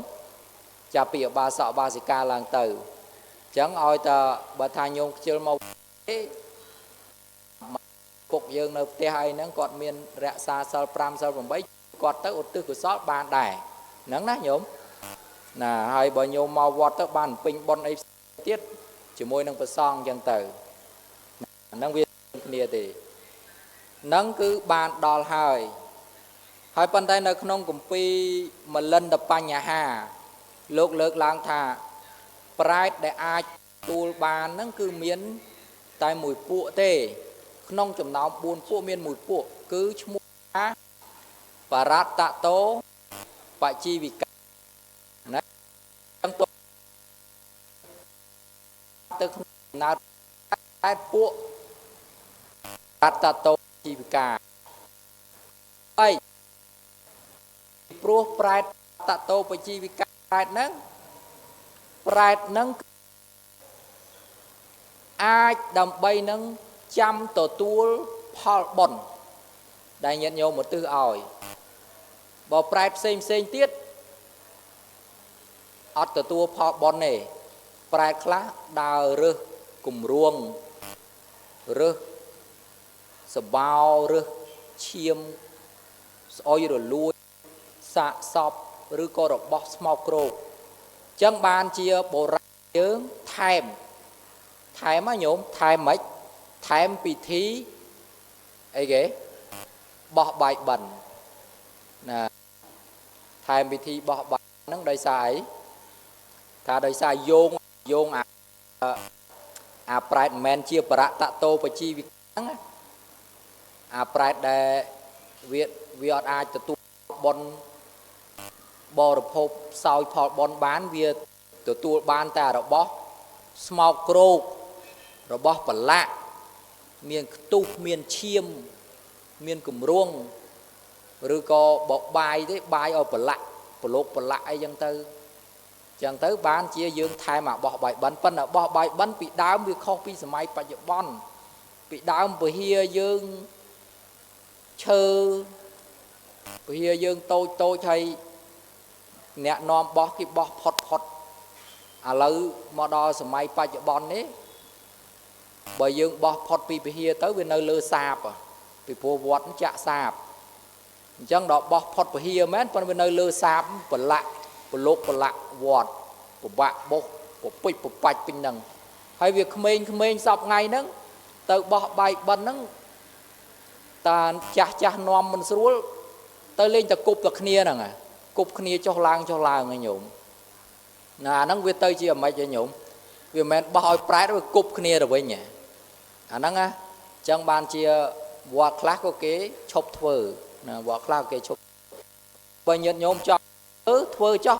ចាប់ពីឧបាសកឧបាសិកាឡើងទៅអញ្ចឹងឲ្យតែបើថាញោមខ្ជិលមកទេពុកយើងនៅផ្ទះអីហ្នឹងគាត់មានរក្សាសិល5សិល8គាត់ទៅឧទ្ទិសកុសលបានដែរហ្នឹងណាញោមណាហើយបើញោមមកវត្តទៅបានពេញបុណ្យអីទៀតជាមួយនឹងព្រះសង្ឃអញ្ចឹងទៅហ្នឹងវាគ្នាទេហ្នឹងគឺបានដល់ហើយហើយប៉ុន្តែនៅក្នុងគម្ពីរមលិន្ទបញ្ហាលោកលើកឡើងថាប្រែតដែលអាចទួលបានហ្នឹងគឺមានតែមួយពួកទេក្នុងចំណោម4ពួកមានមួយពួកគឺឈ្មោះថាបរតតោបជីវិកាណាទៅក្នុងកំណើតតែពួកបរតតោជីវិកាអីព្រោះប្រែតតតោបជីវិកាប្រែតហ្នឹងប្រែតហ្នឹងអាចដើម្បីនឹងចាំទទួលផលបុណ្យដែលញាតិញោមឧទ្ទិសឲ្យបើប្រែតផ្សេងផ្សេងទៀតអត់ទទួលផលបុណ្យទេប្រែតខ្លះដើររើសគម្រងរើសសបោរើសឈាមស្អុយរលួយសាកសពឬក៏របស់ស្មោកគ្រោកអញ្ចឹងបានជាបុរាណយើងថែមហ៎ញោមថែមម៉េចថែមពិធីអីគេបោះបាយបិណ្ឌណាថែមពិធីបោះបាយហ្នឹងដោយសារអីថាដោយសារយោងអាប្រែតមិនមែនជាបរតតោបជីវិហ្នឹងអាប្រែតដែលវាអត់អាចទទួលបុណ្យបរិភោគសោយផលបុណ្យបានវាទទួលបានតែរបស់ស្មោកគ្រោករបស់ប្រឡាក់មានខ្ទុះមានឈាមមានគម្រងឬក៏បបាយទេបាយឲ្យប្រឡាក់ប្រឡូកប្រឡាក់អីចឹងទៅបានជាយើងថែមអាបោះបាយបិណ្ឌប៉ុន្តែបោះបាយបិណ្ឌពីដើមវាខុសពីសម័យបច្ចុប្បន្នពីដើមពហិយើងឈើពហិយើងតូចតូចហើយអ្នកនាំបោះគេបោះផុតផុតឥឡូវមកដល់សម័យបច្ចុប្បន្ននេះបើយើងបោះផុតពីពហិទៅវានៅលើសាបពីព្រោះវត្តចាក់សាបអញ្ចឹងដល់បោះផុតពហិមែនប៉ុន្តែវានៅលើសាបប្រឡាក់ប្រឡូកប្រឡាក់វត្តពិបាកបោះពពេចពបាច់ពេញហ្នឹងហើយវាក្មេងៗសពថ្ងៃហ្នឹងទៅបោះបាយបិណ្ឌហ្នឹងតាចាស់ចាស់នាំមិនស្រួលទៅលេងតែគប់តែគ្នាហ្នឹងគប់គ្នាចុះឡើងចុះឡើងហ៎ញោមណាអាហ្នឹងវាទៅជាអាម៉េចហ៎ញោមវាមិនមែនបោះឲ្យប្រែតវាគប់គ្នាទៅវិញអាហ្នឹងណាអញ្ចឹងបានជាវត្តខ្លះក៏គេឈប់ធ្វើណាវត្តខ្លះគេឈប់បើញាតិញោមចង់ធ្វើចោះ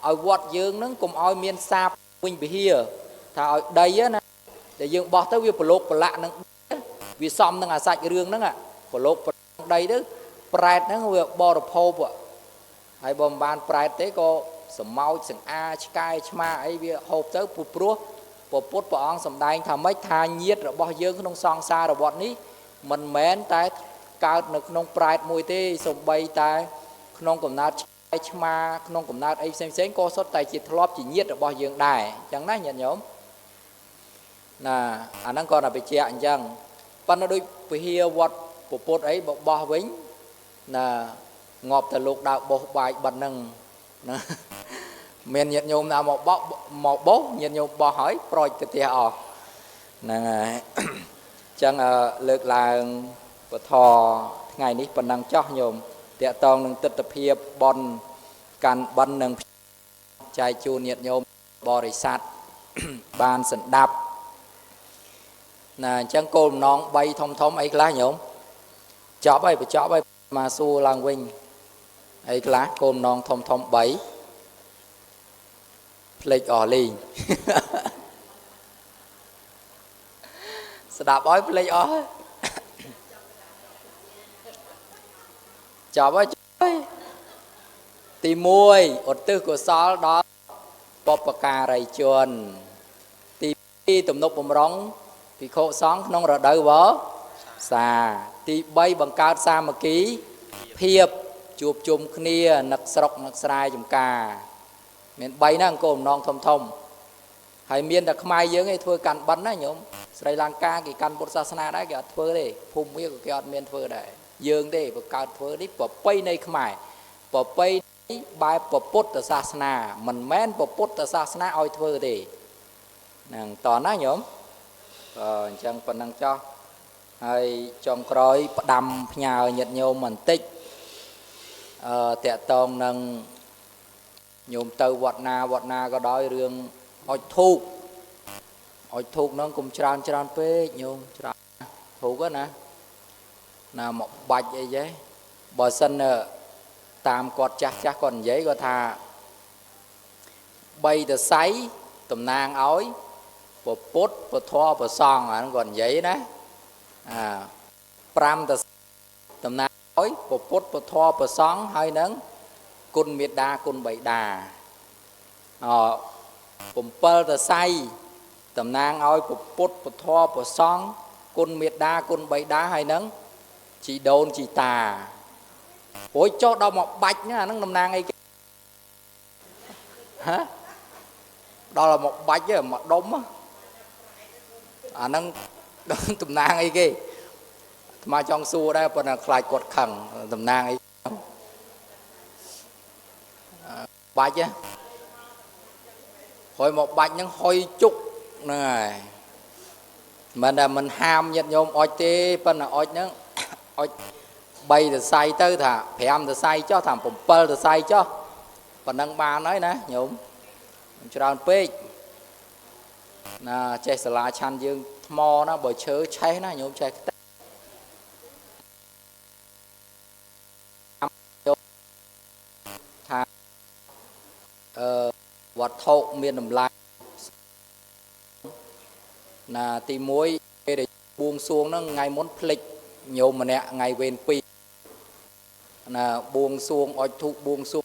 ឲ្យវត្តយើងហ្នឹងកុំឲ្យមានសាបវិញពហិថាឲ្យដីណាតែយើងបោះទៅវាប្រឡូកប្រឡាក់នឹងវាសំនឹងអាសាច់រឿងហ្នឹងប្រឡូកប្រដីទៅប្រែតហ្នឹងវាបរិភោគហើយបើមិនបានប្រែតទេក៏សម្ោចសង្អាឆ្កែឆ្មាអីវាហូបទៅព្រោះពុទ្ធព្រះអង្គសម្ដែងថាម៉េចថាញាតិរបស់យើងក្នុងសង្សារវដ្តនេះមិនមែនតែកើតនៅក្នុងប្រែតមួយទេសំបីតែក្នុងកំណើតឆ្កែឆ្មាក្នុងកំណើតអីផ្សេងផ្សេងក៏សុទ្ធតែជាធ្លាប់ជាញាតិរបស់យើងដែរអញ្ចឹងណាញាតិញោមណាអាហ្នឹងក៏តែបញ្ជាក់អញ្ចឹងប៉ុន្តែដូចពហិវត្តពុទ្ធអីបបោះវិញណាងាប់តែលោកដើរបោះបាយបិណ្ឌហ្នឹងណាមានញាតិញោមណាមកបោះមកបោះញាតិញោមបោះហើយប្រូចទៅផ្ទះអស់ហ្នឹងហើយអញ្ចឹងលើកឡើងពធ ថ្ងៃនេះប៉ុណ្ណឹងចោះញោមតកតងនឹងទិដ្ឋភាពបនកាន់បិណ្ឌនឹងចែកជូនញាតិញោមបរិស័ទបានសន្តាប់ណាអញ្ចឹងគោលបំណង3ធំធំអីខ្លះញោមចប់ហើយបញ្ចប់ហើយមកសួរឡើងវិញអីខ្លះគោលបំណងធំធំ3ភ្លេចអស់លេងស្ដាប់ឲ្យភ្លេចអស់ចប់ហើយទី1ឧទ្ទិសកុសលដល់បុព្វការីជនទី2ទំនុកបំរុងភិក្ខុសង្ឃក្នុងរដូវវស្សាទី3បង្កើតសាមគ្គីភាពជួបជុំគ្នានឹកស្រុកនឹកស្រែចំការមាន3ហ្នឹងគោលបំណងធំធំហើយមានតែខ្មែរយើងឯងធ្វើកាន់បិណ្ឌណាញោមស្រីលង្កាគេកាន់ពុទ្ធសាសនាដែរគេអត់ធ្វើទេភូមិវាក៏គេអត់មានធ្វើដែរយើងទេបង្កើតធ្វើនេះប្រពៃណីខ្មែរប្រពៃណីបែបពុទ្ធសាសនាមិនមែនពុទ្ធសាសនាឲ្យធ្វើទេហ្នឹងតោះណាញោមអញ្ចឹងប៉ុណ្ណឹងចោះហើយចុងក្រោយផ្ដាំផ្ញើញាតិញោមបន្តិចតកតងនឹងញោមទៅវត្តណាវត្តណាក៏ដោយរឿងអុជធូបអុជធូបហ្នឹងកុំច្រើនច្រើនពេកញោមច្រើនធូបណាណាមកបាច់អីចេះបើសិនតាមគាត់ចាស់ចាស់គាត់និយាយគាត់ថា3តសៃតំណាងឲ្យពុទ្ធពធប្រសង្ឃអាហ្នឹងគាត់និយាយណាអា5តតំណាងឲ្យពុទ្ធពធប្រសង្ឃហើយនឹងគុណមេដាគុណបិតាអ7តសៃតំណាងឲ្យពុទ្ធពធប្រសង្ឃគុណមេដាគុណបិតាហើយនឹងជីដូនជីតាព្រោះចុះដល់មកបាច់ហ្នឹងអាហ្នឹងតំណាងអីគេហ៎ដល់មកបាច់មកដុំអាហ្នឹងតំណាងអីគេអាត្មាចង់សួរដែរប៉ុន្តែខ្លាចគាត់ខឹងតំណាងអីបាច់ហុយមកបាច់ហ្នឹងហុយជុកហ្នឹងហើយមិនតែមិនហាមញាតិញោមអុចទេប៉ុន្តែអុចហ្នឹងអុច3សរសៃទៅថា5សរសៃចុះថា7សរសៃចុះប៉ុណ្ណឹងបានហើយណាញោមច្រើនពេកណាចេះសាលាឆាន់យើងថ្មណាបើឈើឆេះណាញោមឆេះខ្ទេចថាវត្ថុមានតម្លៃណាទី1ពេលដែលបួងសួងហ្នឹងថ្ងៃមុនភ្លេចញោមម្នាក់ថ្ងៃវេន2ណាបួងសួងអុជធូបបួងសួង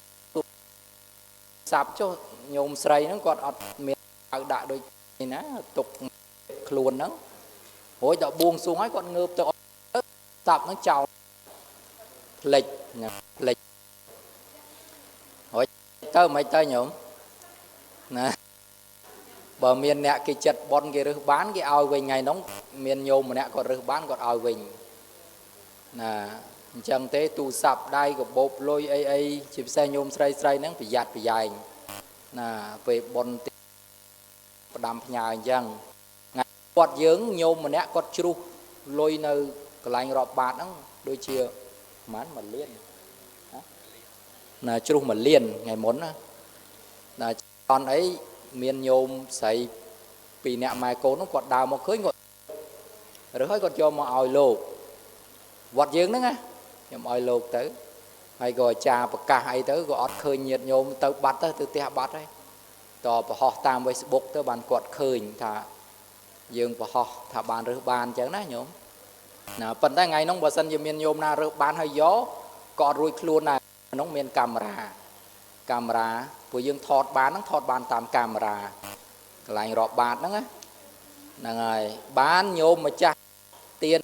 សាប់ចុះញោមស្រីហ្នឹងគាត់អត់មានឲ្យដាក់ដូចនេះណាទុកខ្លួនហ្នឹងរួចដល់បួងសួងហើយគាត់ងើបទៅសាប់ហ្នឹងចោលភ្លេចភ្លេចរួចទៅមិនទៅញោមណាបើមានអ្នកគេចិត្តបន់គេរើសបានគេឲ្យវិញថ្ងៃនោះមានញោមម្នាក់គាត់រើសបានគាត់ឲ្យវិញណាអញ្ចឹងទេទូរស័ព្ទដៃកាបូបលុយអីអីជាពិសេសញោមស្រីស្រីហ្នឹងប្រយ័ត្នប្រយែងណាពេលបន់ផ្ដាំផ្ញើអញ្ចឹងថ្ងៃគាត់យើងញោមម្នាក់គាត់ជ្រុះលុយនៅកន្លែងរាប់បាតហ្នឹងដូចជាប្រហែល1លានណាជ្រុះ1លានថ្ងៃមុនណាណាអន់អីមានញោមស្រីពីរអ្នកម៉ែកូនហ្នឹងគាត់ដើរមកឃើញគាត់រើសហើយគាត់យកមកឲ្យលោកវត្តយើងហ្នឹងណាខ្ញុំឲ្យលោកទៅហើយក៏អាចារ្យប្រកាសអីទៅក៏អត់ឃើញញាតិញោមទៅបាត់ទៅទៅផ្ទះបាត់ហើយតប្រហោះតាម Facebook ទៅបានគាត់ឃើញថាយើងប្រហោះថាបានរើសបានអញ្ចឹងណាញោមណាប៉ុន្តែថ្ងៃនោះបើសិនជាមានញោមណារើសបានហើយយកក៏អត់រួចខ្លួនដែរក្នុងមានកាមេរ៉ាកាមេរ៉ាព្រោះយើងថតបានហ្នឹងថតបានតាមកាមេរ៉ាកន្លែងរាប់បាតហ្នឹងណាហ្នឹងហើយបានញោមម្ចាស់ទៀន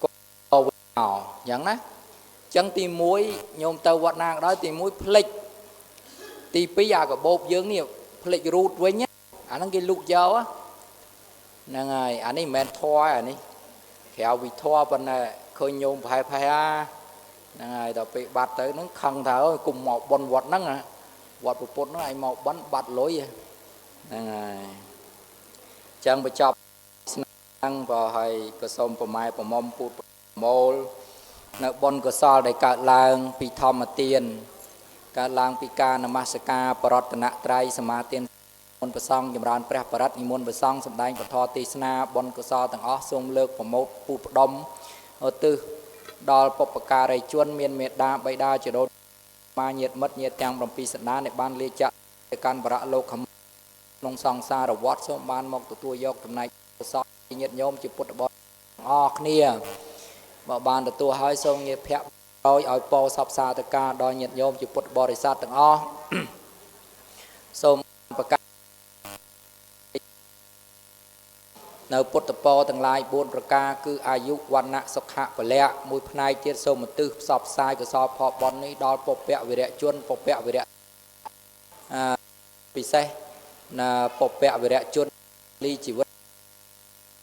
ក៏វិញមកអញ្ចឹងណាអញ្ចឹងទី1ញោមទៅវត្តណាក៏ដោយទី1ភ្លេចទី2អាកាបូបយើងនេះភ្លេចរូតវិញអាហ្នឹងគេលូកយកហ្នឹងហើយអានេះមិនមែនធွာអានេះក្រៅវិធွာប៉ុន្តែឃើញញោមប្រហែលប្រហែលហ្នឹងហើយដល់ពេលបាត់ទៅហ្នឹងខឹងថាអើយគុំមកប៉ុនវត្តហ្នឹងវត្តពុទ្ធហ្នឹងឯងមកបិណ្ឌបាត់លុយហ្នឹងហើយអញ្ចឹងបញ្ចប់ស្នាងបើហើយក៏សូមប្រម៉ែប្រមុំពូតប្រមូល នៅបុណ្យកុសលដែលកើតឡើងពីធម្មទានកើតឡើងពីការនមស្ការបរតនត្រ័យសមាទានមន្តប្រសង់ចម្រើនព្រះបរិត្តនិមន្តប្រសង់សម្ដែងពធទេសនាបុណ្យកុសលទាំងអស់សូមលើកប្រមោទពូផ្ដុំឧទ្ទិសដល់បុព្វការីជនមានមេដាបៃតាជីដូនមាញាតិមិត្តញាតិទាំង7សន្តានដែលបានលាចាកទៅកាន់បរលោកក្នុងសង្សារវដ្តសូមបានមកទទួលយកចំណែកកុសលញាតិញោមជាពុទ្ធបរិស័ទទាំងអស់គ្នាបើបានទទួលហើយសូមញាតិភ័ក្រឲ្យពោសពសាធការដល់ញាតិញោមជាពុទ្ធបរិស័ទទាំងអស់សូមប្រកាសនៅពុទ្ធពរទាំងឡាយ4ប្រការគឺអាយុវណ្ណៈសុខៈពលៈមួយផ្នែកទៀតសូមឧទ្ទិសផ្សព្វផ្សាយកុសលផលបុណ្យនេះដល់បុព្វវីរៈជនបុព្វវីរៈពិសេសណាបុព្វវីរៈជនលីជីវិត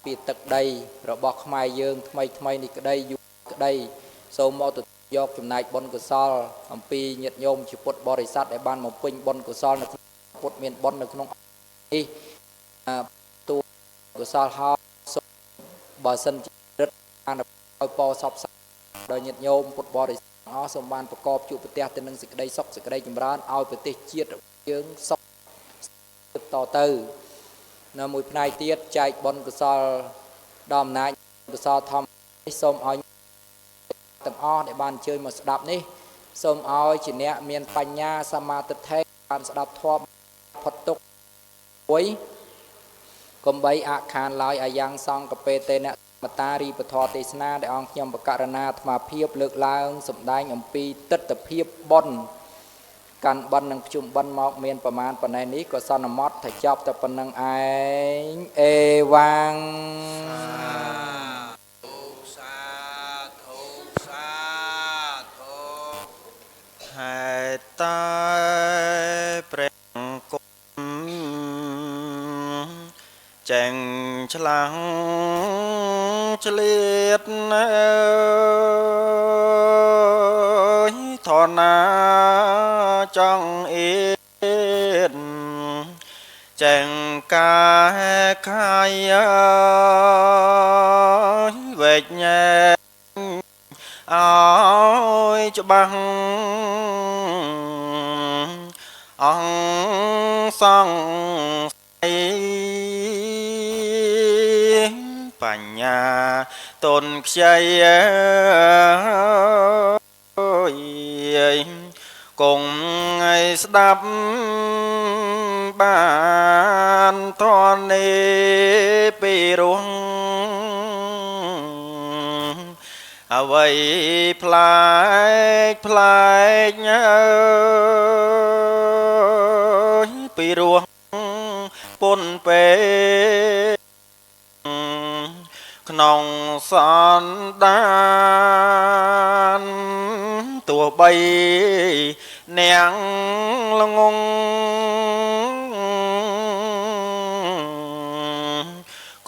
ពីទឹកដីរបស់ខ្មែរយើងថ្មីថ្មីនេះក្តីយូរក្តីសូមមកទទួលយកចំណែកបុណ្យកុសលអំពីញាតិញោមជាពុទ្ធបរិស័ទដែលបានបំពេញបុណ្យកុសលនៅក្នុងពុទ្ធមានបុណ្យនៅក្នុងនេះទូកុសលហើយបើសិនជារិទ្ធបានឲ្យពោសពដល់ញាតិញោមពុទ្ធបរិស័ទអស់សូមបានប្រកបជួបប្រទះទៅនឹងសេចក្តីសុខសេចក្តីចម្រើនឲ្យប្រទេសជាតិយើងសុខតទៅនៅមួយផ្នែកទៀតចែកបុណ្យកុសលដល់អំណាចកុសលធម្មនេះសូមឲ្យទាំងអស់ដែលបានអញ្ជើញមកស្ដាប់នេះសូមឲ្យជាអ្នកមានបញ្ញាសមាទិដ្ឋិបានស្ដាប់ធម៌ផុតទុក្ខមួយកុំបីអាខានឡើយអាយ៉ាងសង្កបេតេនមតារីពធទេសនាដែលអង្គខ្ញុំបករណាអាត្មាភាពលើកឡើងសម្ដែងអំពីទិដ្ឋភាពបុណ្យកាន់បិណ្ឌនិងភ្ជុំបិណ្ឌមកមានប្រមាណប៉ុណ្ណេះនេះក៏សន្មត់ថាចប់តែប៉ុណ្្នឹងឯងអេវ៉ាំងសាធុសាធុហេតុតែព្រះគុណចេងឆ្លាំងឆ្លៀតអើយធនាចង់អៀនចេងកាយខាយវេចញ៉ែឲ្យច្បាស់អង្គសង្ស័យបញ្ញាតនខ្ចីគង់ឲ្យស្ដាប់បានធននេះពីរងអ្វីប្លែកប្លែកអើយពីរងពុនពេក្នុងសន្តានទោះបីនាងល្ងង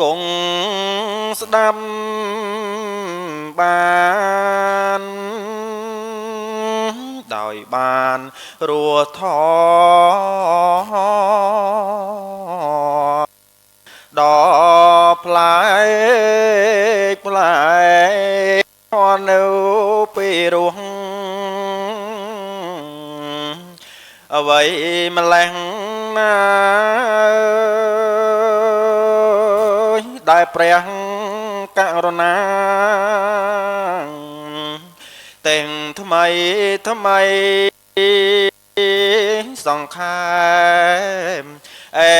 គង់ស្ដាប់បានដោយបានរស់ធដល់ប្លែកប្លែកនៅពីរស់អ្វីម្លេះណាដែលព្រះករុណាទាំងថ្មីថ្មីសង្ខេបអេ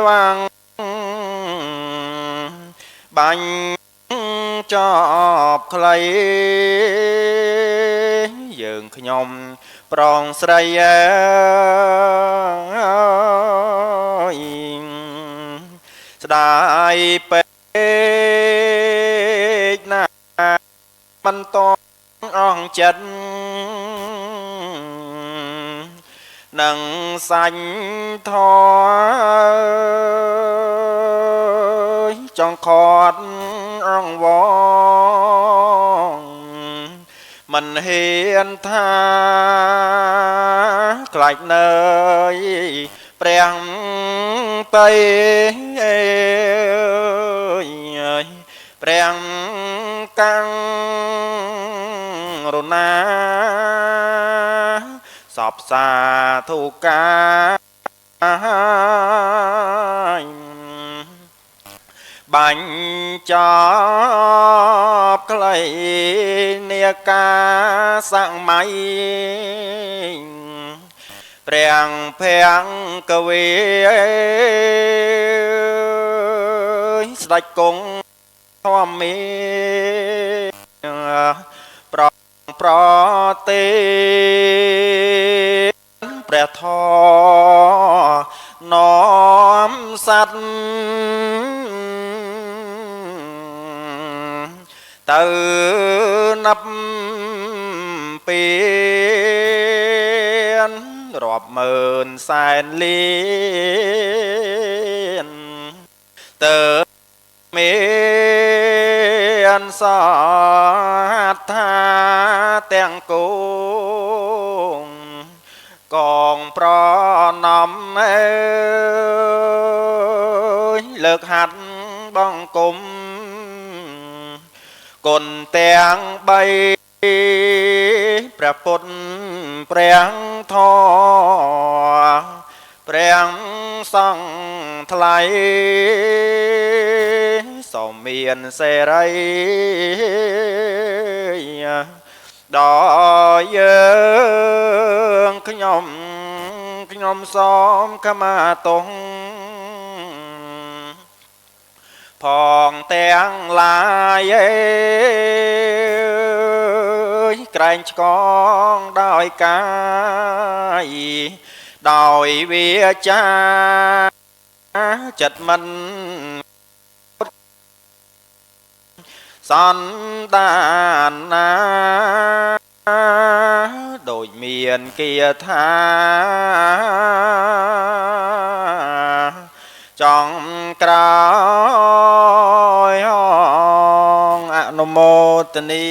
វ៉ាំងបាញ់ចប់ខ្លីយើងខ្ញុំប្រងស្រីអើយស្ដាយពេកណាមិនតអងចិត្តនឹងសាញ់ធរចង់ខត់អងវងមិនហ៊ានថាខ្លាចនៅព្រះតៃព្រះកាំង រុណាសពសាធុកាបាញ់ចប់ខ្លីនាការសម័យព្រះភង្គវីស្ដេចគង់ធម្មាប្រប្រទេព្រះធម៌នាំសត្វទៅណាប់ពីនរាប់ម៉ឺនសែនលានទៅមានសត្វថាទាំងគងកងប្រណំអើយលើកហាត់បង្គំគុណទាំងបីព្រះពុទ្ធព្រះធម៌ព្រះសង្ឃថ្លៃសូមមានសេរីដល់យើងខ្ញុំខ្ញុំសូមខមាទោសផងទាំងឡាយអើយក្រែងឆ្កងដោយកាយដោយវាចាចិត្តមិនសន្តានណាដូចមានគាថាចង់ក្រោយអនុមោទនី